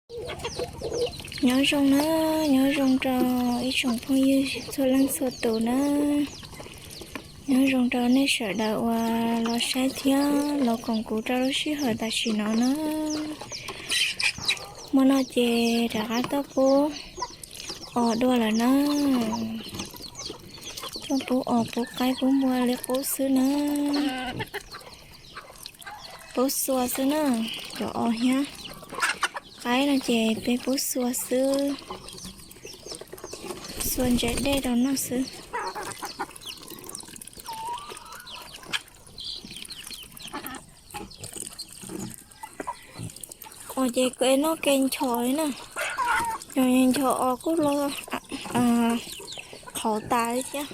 Nyob zoo na, nyob zoo rau ib tsoom phooj ywg txhua leej txhua tus na. Nyob zoo rau nej sawv daws uas los saib thiab los koom kuv rau lub sij hawm tam sim no na. Hmo no ces rov qab tuaj pub os dua lawm na. Tuaj pub os pub qaib pub npua li qub xwb na. Pub xua xwb na, cov os thiab qaib no ces peb pub xua xwb, xua ntse dej rau noj xwb. Os ces kev noj kev nchos li na, nchos os kuj los qhauv tas li thiab.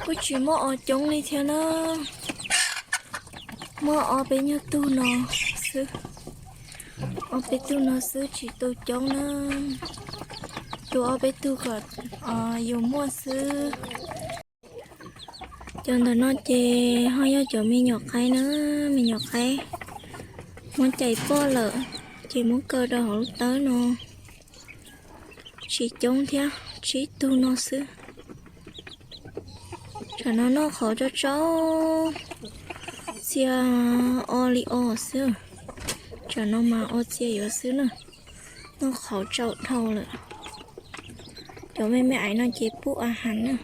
Kuj tsis muaj os coob li thiab na, muaj ob peb nyuag tug no xwb. Ob peb tug no xwb tsis tu coob na, tu ob peb tug kom yus muaj xwb. Cov ntawm no ces ho yog cov me nyuam qaib na, me nyuam qaib muab cais poj lawm ces muab kaw rau hauv lub tawb no. Tsis coob thiab, tsib tug no xwb. Tsam no noj qhauv tsau tsau, txia o li o xwb. Tsam no mas o txia yuav xwb na, noj qhauv tsau dhau lawm. Cov me me ais no ces pub a has na.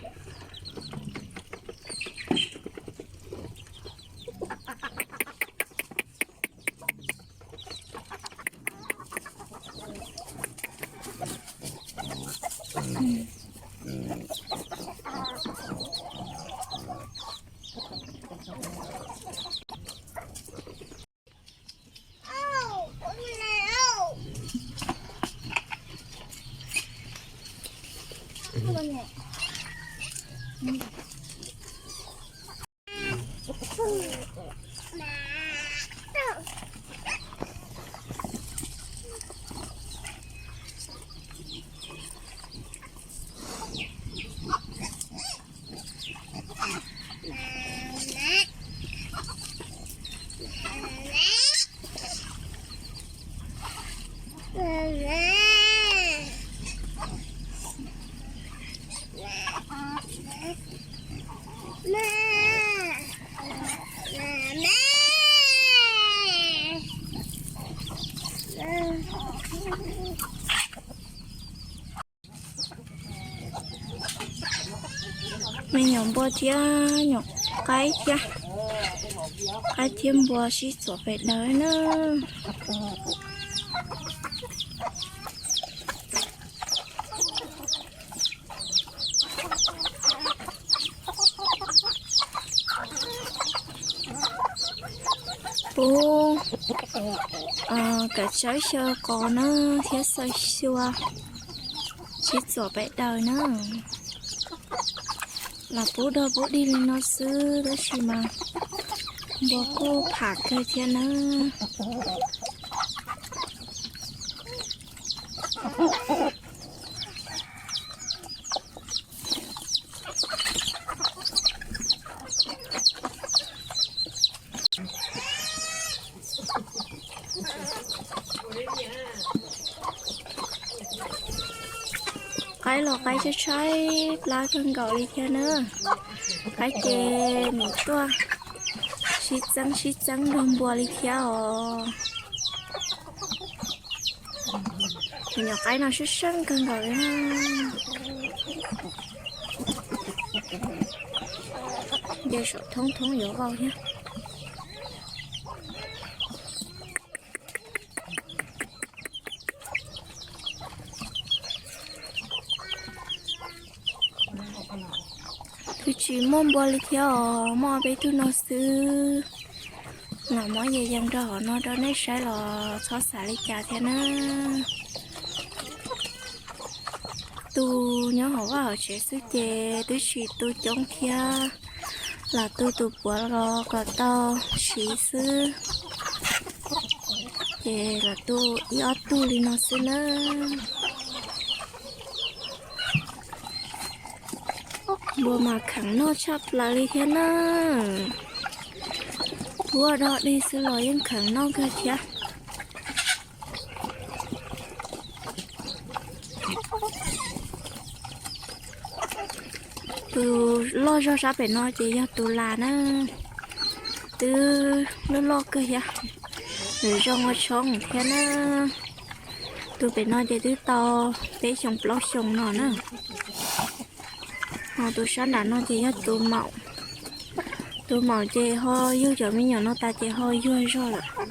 Me nyuam npua thiab nyuam qaib thiab, qaib thiab npua sib txuam pes daws na. Pub kav tsawb xyaw qos na thiab xyaw xyua, sib txuam pes daws na. Los pub dog pub dig li no xwb tab sis mas npua kuj pham kawg thiab na. Qaib los qaib tshaib tshaib plab kawg nkaus li thiab na. Qaib ces nim tuaj sib txeeb sib txeeb nrog npua li thiab os. Cov nyuam qaib no sib seeb kawg nkaus li. Nce saum thoob thoob yuav vau thiab. Twb tsis muaj npua li thiab os, muaj peb tug no xwb. Los muab yees yees rau hauv no rau nej saib los txhob xav li cas thiab na. Tu nyob hauv vaj hauv tsev xwb ces twb tsis tu coob thiab, los tu tus puav los kom tau siv xwb. Ces los tu ib ob tug li no xwb na. Npua mas kheev noj tshaj plaws li thiab na. Huab dog dig xwb los yeej kheev noj kawg thiab. Tus loj zog sab pem no ces yog tus las na, twb loj loj kawg thiab, nws zoo ua tshoob thiab na. Tus pem no ces twb tau peb xyoos plaub xyoos no na. Ho tus sab nram no ces yog tus maum, tus maum ces ho yug cov me nyuam no tas ces ho yuag zog lawm.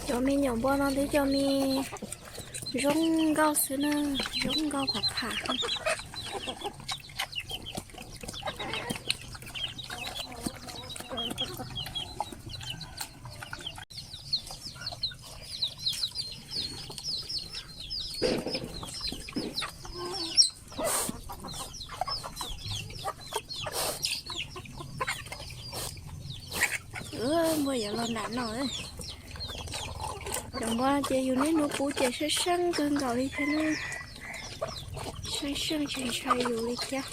Cov me nyuam npua no twb cov me zoo nkauj xwb na, zoo nkauj phav pham. Npua yuav los nram no. Cov npua ces yus niaj hnub pub ces seej seej kawg nkaus li thiab na. Seej seej tsis ntshai yus li thiab.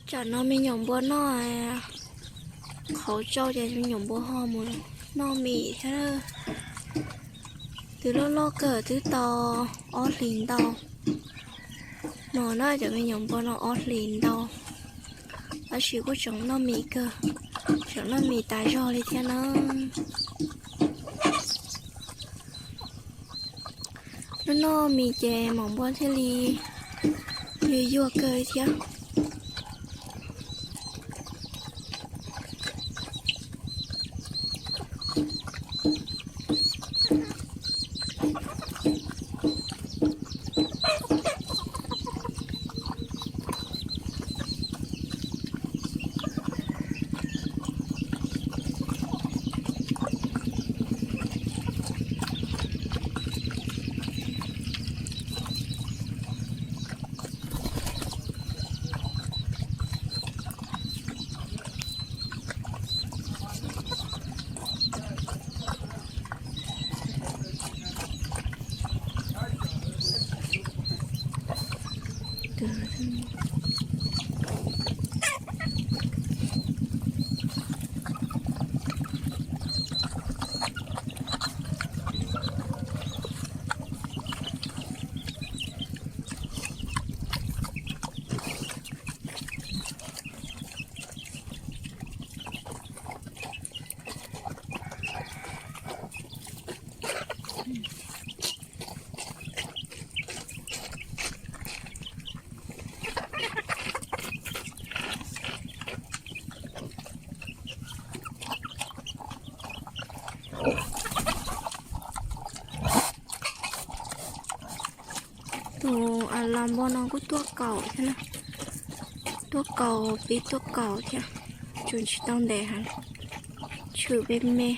Tsam no me nyuam npua noj qhauv tsau ces me nyuam npua ho mus noj mis thiab. Twb loj loj kawg twb tau ob hlis ntau no na, cov me nyuam npua no ob hlis ntau, tab sis kuj tseem noj mis kawg, tseem noj mis tas zog li thiab na. Noj noj mis ces maum npua thiaj li yuag yuag kawg thiab. Npua no kuj tuaj kaum thiab na, tuaj kaum pib tuaj kaum thiab, tseem tsis tau ntev heev, tshwm me me.